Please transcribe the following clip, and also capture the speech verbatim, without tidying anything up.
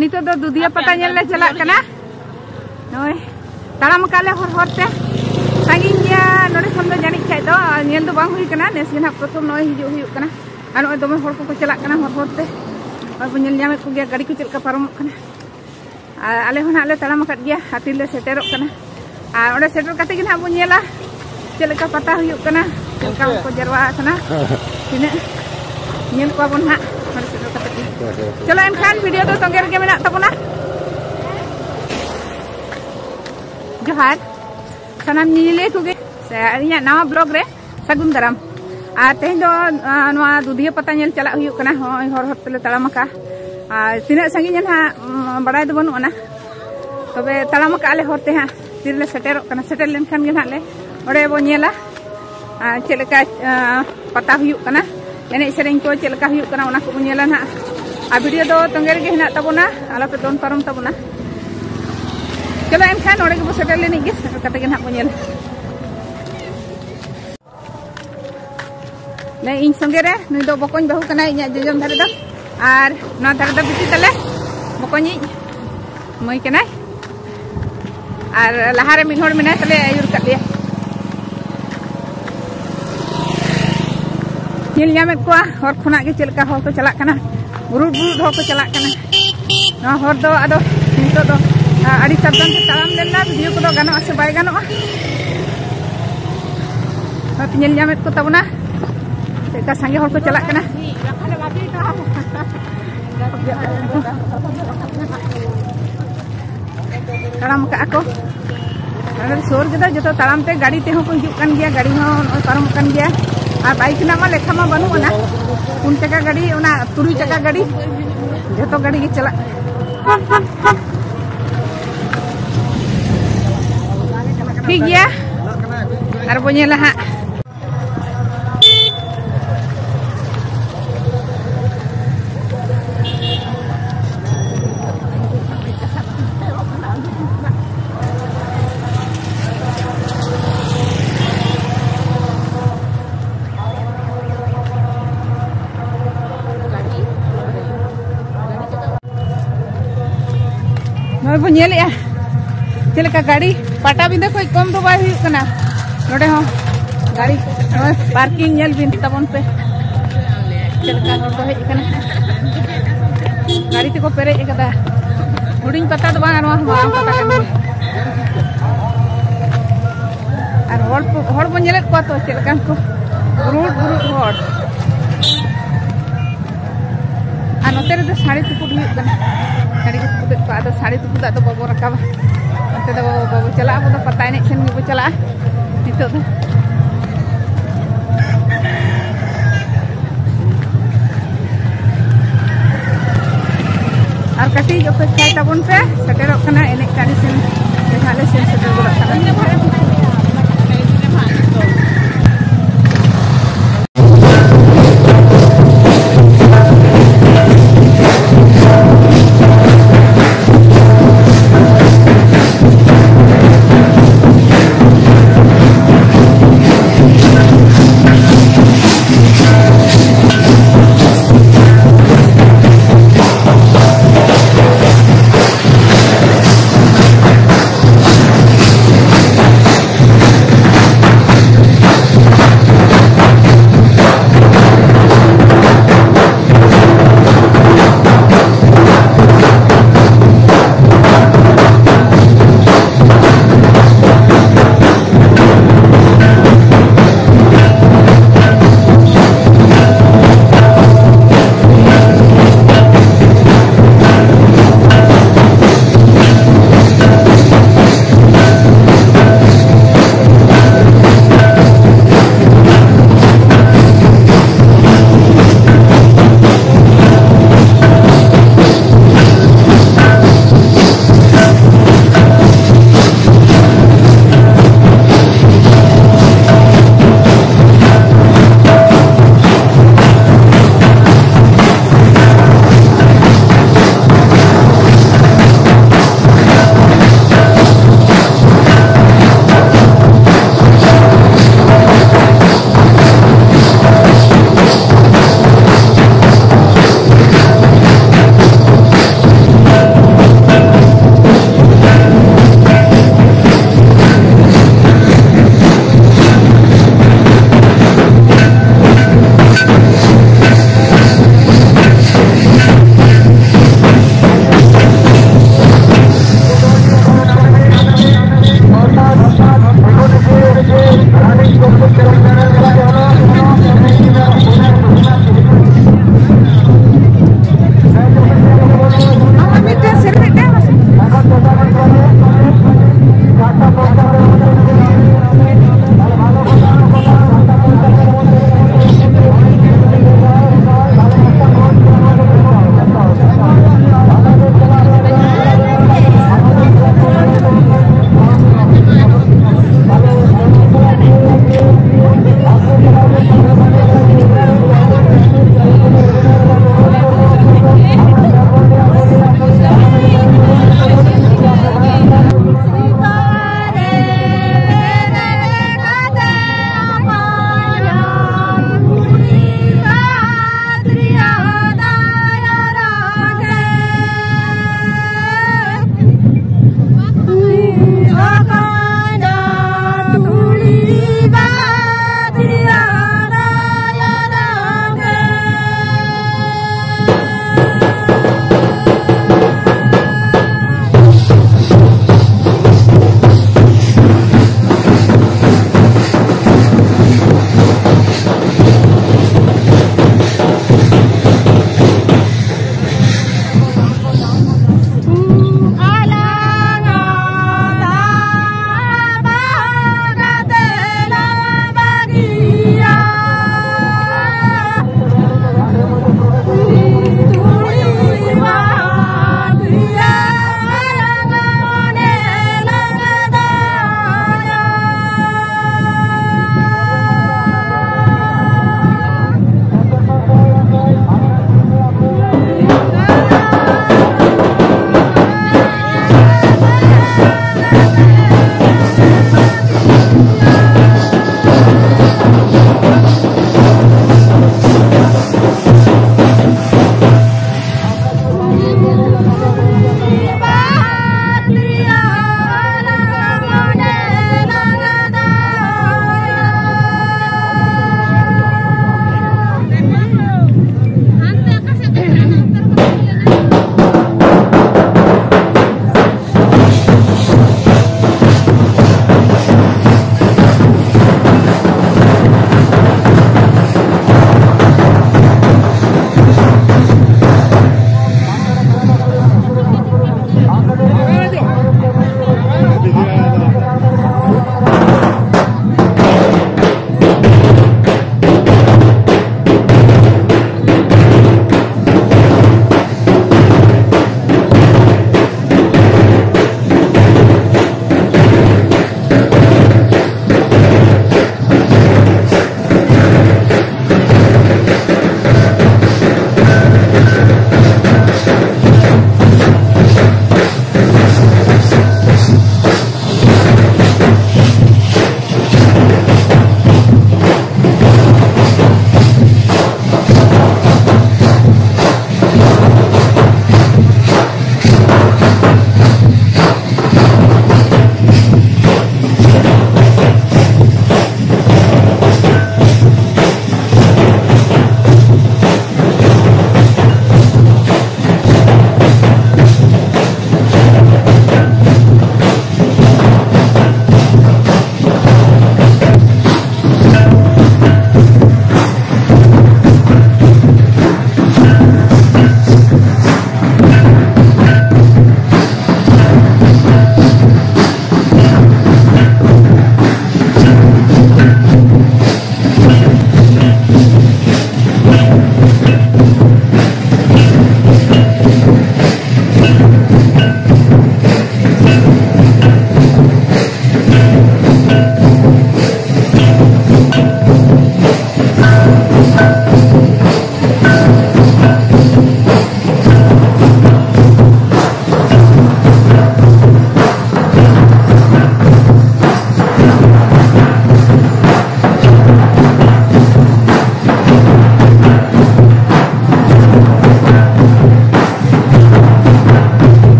ᱱᱤᱛᱚᱜ ᱫᱚ ᱫᱩᱫᱷᱤᱭᱟ ᱯᱟᱛᱟ ᱧᱮᱞ ᱞᱮ ᱪᱟᱞᱟᱜ ᱠᱟᱱᱟ᱾ ᱱᱚᱜᱼᱚᱭ ᱛᱟᱲᱟᱢ ᱟᱠᱟᱫ ᱞᱮ ᱦᱚᱨ ᱦᱚᱨ ᱛᱮ᱾ ᱥᱟᱺᱜᱤᱧ ᱜᱮᱭᱟ ᱱᱚᱰᱮ ᱠᱷᱚᱱ ᱫᱚ, ᱡᱟᱹᱱᱤᱡ ᱠᱷᱟᱡ ᱫᱚ ᱧᱮᱞ ᱫᱚ ᱵᱟᱝ ᱦᱩᱭ ᱠᱟᱱᱟ᱾ ᱱᱮᱥ ᱜᱮ ᱱᱟᱦᱟᱜ ᱯᱨᱚᱛᱷᱚᱢ ᱱᱚᱜᱼᱚᱭ ᱦᱤᱡᱩᱜ ᱦᱩᱭᱩᱜ ᱠᱟᱱᱟ᱾ ᱟᱨ ᱱᱚᱜᱼᱚᱭ ᱫᱚᱢᱮ ᱦᱚᱲ ᱠᱚᱠᱚ ᱪᱟᱞᱟᱜ ᱠᱟᱱᱟ ᱦᱚᱨ ᱦᱚᱨ ᱛᱮ᱾ ᱱᱚᱜᱼᱚᱭ ᱵᱚᱱ ᱧᱮᱞ ᱧᱟᱢᱮᱫ ᱠᱚᱜᱮᱭᱟ ᱜᱟᱹᱰᱤ ᱠᱚ ᱪᱮᱫ ᱞᱮᱠᱟ ᱯᱟᱨᱚᱢᱚᱜ ᱠᱟᱱᱟ᱾ ᱟᱨ ᱟᱞᱮ ᱦᱚᱸ ᱱᱟᱦᱟᱜ ᱞᱮ ᱛᱟᱲᱟᱢ ᱟᱠᱟᱫ ᱜᱮᱭᱟ, ᱦᱟᱹᱴᱤᱧ ᱞᱮ ᱥᱮᱴᱮᱨᱚᱜ ᱠᱟᱱᱟ᱾ ᱟᱨ ᱚᱸᱰᱮ ᱥᱮᱴᱮᱨ ᱠᱟᱛᱮ ᱜᱮ ᱱᱟᱦᱟᱜ ᱵᱚᱱ ᱧᱮᱞᱟ ᱪᱮᱫ ᱞᱮᱠᱟ ᱯᱟᱛᱟ ᱦᱩᱭᱩᱜ ᱠᱟᱱᱟ, ᱪᱮᱫ ᱞᱮᱠᱟ ᱦᱚᱲ ᱠᱚ ᱡᱟᱨᱣᱟ ᱟᱠᱟᱱᱟ, ᱛᱤᱱᱟᱹᱜ ᱧᱮᱞ ᱠᱚᱣᱟ ᱵᱚᱱ ᱱᱟᱦᱟᱜ ᱚᱸᱰᱮ ᱥᱮᱴᱮᱨ ᱠᱟᱛᱮ ᱜᱮ᱾ ᱪᱚᱞᱚ ᱮᱱᱠᱷᱟᱱ ᱵᱷᱤᱰᱤᱭᱳ ᱫᱚ ᱛᱚᱸᱜᱮ ᱨᱮᱜᱮ ᱢᱮᱱᱟᱜ ᱛᱟᱵᱚᱱᱟ᱾ ᱡᱚᱦᱟᱨ ᱥᱟᱱᱟᱢ ᱧᱮᱧᱮᱞᱤᱭᱟᱹ ᱠᱚᱜᱮ ᱥᱮ ᱤᱧᱟᱹᱜ ᱱᱟᱣᱟ ᱵᱞᱚᱜ ᱨᱮ ᱥᱟᱹᱜᱩᱱ ᱫᱟᱨᱟᱢ᱾ ᱟᱨ ᱛᱮᱦᱮᱧ ᱫᱚ, ᱟ, ᱱᱚᱣᱟ ᱫᱩᱫᱷᱤᱭᱟᱹ ᱯᱟᱛᱟ ᱧᱮᱞ ᱪᱟᱞᱟᱜ ᱦᱩᱭᱩᱜ ᱠᱟᱱᱟ᱾ ᱦᱚᱸᱜᱼᱚᱭ ᱦᱚᱨ ᱦᱚᱨ ᱛᱮᱞᱮ ᱛᱟᱲᱟᱢ ᱟᱠᱟᱜᱼᱟ᱾ ᱟᱨ ᱛᱤᱱᱟᱹᱜ ᱥᱟᱺᱜᱤᱧᱟ ᱱᱟᱦᱟᱜ, ᱩᱢ, ᱵᱟᱲᱟᱭ ᱫᱚ ᱵᱟᱹᱱᱩᱜ ᱟᱱᱟ, ᱛᱚᱵᱮ ᱛᱟᱲᱟᱢ ᱟᱠᱟᱜᱼᱟ ᱞᱮ ᱦᱚᱨ ᱛᱮ ᱦᱟᱸᱜ᱾ ᱛᱤᱨᱮᱞᱮ ᱥᱮᱴᱮᱨᱚᱜ ᱠᱟᱱᱟ, ᱥᱮᱴᱮᱨ ᱞᱮᱱᱠᱷᱟᱱ ᱜᱮ ᱱᱟᱦᱟᱜ ᱞᱮ ᱚᱸᱰᱮ ᱵᱚ ᱧᱮᱞᱟ, ᱟ, ᱪᱮᱫ ᱞᱮᱠᱟ, ᱟ, ᱯᱟᱛᱟ ᱦᱩᱭᱩᱜ ᱠᱟᱱᱟ, ᱮᱱᱮᱡ ᱥᱮᱨᱮᱧ ᱠᱚ ᱪᱮᱫ ᱞᱮᱠᱟ ᱦᱩᱭᱩᱜ ᱠᱟᱱᱟ, ᱚᱱᱟ ᱠᱚᱵᱚ ᱧᱮᱞᱟ ᱱᱟᱦᱟᱜ᱾ ᱟᱨ ᱵᱷᱤᱰᱤᱭᱳ ᱫᱚ ᱛᱚᱸᱜᱮ ᱨᱮᱜᱮ ᱦᱮᱱᱟᱜ ᱛᱟᱵᱚᱱᱟ, ᱟᱞᱚᱯᱮ ᱫᱚᱱ ᱯᱟᱨᱚᱢ ᱛᱟᱵᱚᱱᱟ᱾ ᱪᱚᱞᱚ ᱮᱱᱠᱷᱟᱱ ᱱᱚᱰᱮ ᱜᱮᱵᱚ ᱥᱮᱴᱮᱨ ᱞᱮᱱᱤᱡ ᱜᱮ, ᱥᱮᱴᱮᱨ ᱠᱟᱛᱮ ᱜᱮ ᱱᱟᱦᱟᱜ ᱵᱚ ᱧᱮᱞᱟ᱾ ᱱᱮ ᱤᱧ ᱥᱚᱸᱜᱮ ᱨᱮ ᱱᱩᱭ ᱫᱚ ᱵᱚᱠᱚᱧ ᱵᱟᱹᱦᱩ ᱠᱟᱱᱟᱭ, ᱤᱧᱟᱹᱜ ᱡᱚᱡᱚᱢ ᱫᱷᱟᱨᱮ ᱫᱚ, ᱟᱨ ᱱᱚᱣᱟ ᱫᱷᱟᱨᱮ ᱫᱚ ᱵᱤᱴᱤ ᱛᱟᱞᱮ, ᱵᱚᱠᱚᱧᱤᱡ ᱢᱟᱹᱭ ᱠᱟᱱᱟᱭ, ᱟᱨ ᱞᱟᱦᱟᱨᱮ ᱢᱤᱫ ᱦᱚᱲ ᱢᱮᱱᱟᱭ ᱛᱟᱞᱮᱭᱟ, ᱟᱹᱭᱩᱨ ᱠᱟᱫ ᱞᱮᱭᱟ᱾ ᱧᱮᱞ ᱧᱟᱢᱮᱫ ᱠᱚᱣᱟ ᱦᱚᱨ ᱠᱷᱚᱱᱟᱜ ᱜᱮ ᱪᱮᱫ ᱞᱮᱠᱟ ᱦᱚᱲ ᱠᱚ ᱪᱟᱞᱟᱜ ᱠᱟᱱᱟ, ᱵᱩᱨᱩᱫ ᱵᱩᱨᱩᱫ ᱦᱚᱲ ᱠᱚ ᱪᱟᱞᱟᱜ ᱠᱟᱱᱟ᱾ ᱱᱚᱣᱟ ᱦᱚᱨ ᱫᱚ ᱟᱫᱚ ᱱᱤᱛᱚᱜ ᱫᱚ, ᱟ, ᱟᱹᱰᱤ ᱥᱟᱵᱫᱷᱟᱱ ᱛᱮ ᱛᱟᱲᱟᱢ ᱞᱮᱱᱟ᱾ ᱵᱷᱤᱰᱤᱭᱳ ᱠᱚᱫᱚ ᱜᱟᱱᱚᱜᱼᱟ ᱥᱮ ᱵᱟᱭ ᱜᱟᱱᱚᱜᱼᱟ, ᱱᱚᱣᱟ ᱯᱮ ᱧᱮᱞ ᱧᱟᱢᱮᱫ ᱠᱚ ᱛᱟᱵᱚᱱᱟ ᱪᱮᱫ ᱞᱮᱠᱟ ᱥᱟᱸᱜᱮ ᱦᱚᱲ ᱠᱚ ᱪᱟᱞᱟᱜ ᱠᱟᱱᱟ᱾ ᱛᱟᱲᱟᱢ ᱠᱟᱜᱼᱟ ᱠᱚ᱾ ᱱᱚᱰᱮ ᱥᱩᱨ ᱜᱮᱫᱚ ᱡᱚᱛᱚ ᱛᱟᱲᱟᱢ ᱛᱮ, ᱜᱟᱹᱰᱤ ᱛᱮᱦᱚᱸ ᱠᱚ ᱦᱤᱡᱩᱜ ᱠᱟᱱ ᱜᱮᱭᱟ, ᱜᱟᱹᱰᱤ ᱦᱚᱸ ᱱᱚᱜᱼᱚᱭ ᱯᱟᱨᱚᱢᱚᱜ ᱠᱟᱱ ᱜᱮᱭᱟ᱾ ᱟᱨ ᱵᱟᱭᱤᱠ ᱨᱮᱱᱟᱜ ᱢᱟ ᱞᱮᱠᱷᱟ ᱢᱟ ᱵᱟᱹᱱᱩᱜ ᱟᱱᱟ, ᱯᱩᱱ ᱪᱟᱠᱟ ᱜᱟᱹᱰᱤ, ᱚᱱᱟ ᱛᱩᱨᱩᱭ ᱪᱟᱠᱟ ᱜᱟᱹᱰᱤ, ᱡᱚᱛᱚ ᱜᱟᱹᱰᱤ ᱜᱮ ᱪᱟᱞᱟᱜ᱾ ᱴᱷᱤᱠ ᱜᱮᱭᱟ, ᱟᱨ ᱵᱚ ᱧᱮᱞᱟ ᱦᱟᱸᱜ᱾ ᱱᱚᱜᱼᱚᱭ ᱵᱚᱱ ᱧᱮᱞᱮᱜᱼᱟ ᱪᱮᱫ ᱞᱮᱠᱟ ᱜᱟᱹᱰᱤ, ᱯᱟᱴᱟᱵᱤᱸᱫᱟᱹ ᱠᱷᱚᱱ ᱠᱚᱢ ᱫᱚ ᱵᱟᱭ ᱦᱩᱭᱩᱜ ᱠᱟᱱᱟ᱾ ᱱᱚᱰᱮ ᱦᱚᱸ ᱜᱟᱹᱰᱤ, ᱱᱚᱜᱼᱚᱭ ᱯᱟᱨᱠᱤᱝ ᱧᱮᱞ ᱵᱤᱱ ᱛᱟᱵᱚᱱ ᱯᱮ, ᱪᱮᱫ ᱞᱮᱠᱟ ᱦᱚᱲ ᱠᱚ ᱦᱮᱡ ᱟᱠᱟᱱᱟ᱾ ᱜᱟᱹᱰᱤ ᱛᱮᱠᱚ ᱯᱮᱨᱮᱡ ᱟᱠᱟᱫᱟ᱾ ᱦᱩᱰᱤᱧ ᱯᱟᱛᱟ ᱫᱚ ᱵᱟᱝ, ᱱᱚᱣᱟ ᱦᱚᱸ ᱢᱟᱨᱟᱝ ᱯᱟᱛᱟ ᱠᱟᱱ ᱜᱮᱭᱟ᱾ ᱟᱨ ᱦᱚᱲ ᱠᱚ, ᱦᱚᱲ ᱵᱚᱱ ᱧᱮᱞᱮᱫ ᱠᱚᱣᱟ ᱛᱚ ᱪᱮᱫ ᱞᱮᱠᱟᱱ ᱠᱚ, ᱩᱨᱩᱴ ᱩᱨᱩᱴ ᱦᱚᱲ᱾ ᱟᱨ ᱱᱚᱛᱮ ᱨᱮᱫᱚ ᱥᱟᱹᱲᱤ ᱛᱩᱯᱩᱫ ᱦᱩᱭᱩᱜ ᱠᱟᱱᱟ᱾ ᱥᱟᱹᱲᱤ ᱠᱚ ᱛᱩᱯᱩᱫᱮᱫ ᱠᱚᱣᱟ᱾ ᱟᱫᱚ ᱥᱟᱹᱲᱤ ᱛᱩᱯᱩᱫᱟᱜ ᱫᱚ ᱵᱟᱵᱚ ᱨᱟᱠᱟᱵᱟ᱾ ᱚᱱᱛᱮ ᱫᱚ ᱵᱟᱵᱚ, ᱵᱟᱵᱚ ᱪᱟᱞᱟᱜᱼᱟ᱾ ᱟᱵᱚ ᱫᱚ ᱯᱟᱛᱟ ᱮᱱᱮᱡ ᱴᱷᱮᱱ ᱜᱮᱵᱚ ᱪᱟᱞᱟᱜᱼᱟ ᱱᱤᱛᱚᱜ ᱫᱚ᱾ ᱟᱨ ᱠᱟᱹᱴᱤᱡ ᱚᱯᱮᱠᱠᱷᱟᱭ ᱛᱟᱵᱚᱱ ᱯᱮ, ᱥᱮᱴᱮᱨᱚᱜ ᱠᱟᱱᱟ ᱮᱱᱮᱡ ᱴᱟᱺᱰᱤ ᱥᱮᱱ᱾ ᱱᱟᱦᱟᱜ ᱞᱮ ᱥᱮᱱ ᱥᱮᱴᱮᱨ ᱜᱚᱫᱚᱜ ᱠᱟᱱᱟ᱾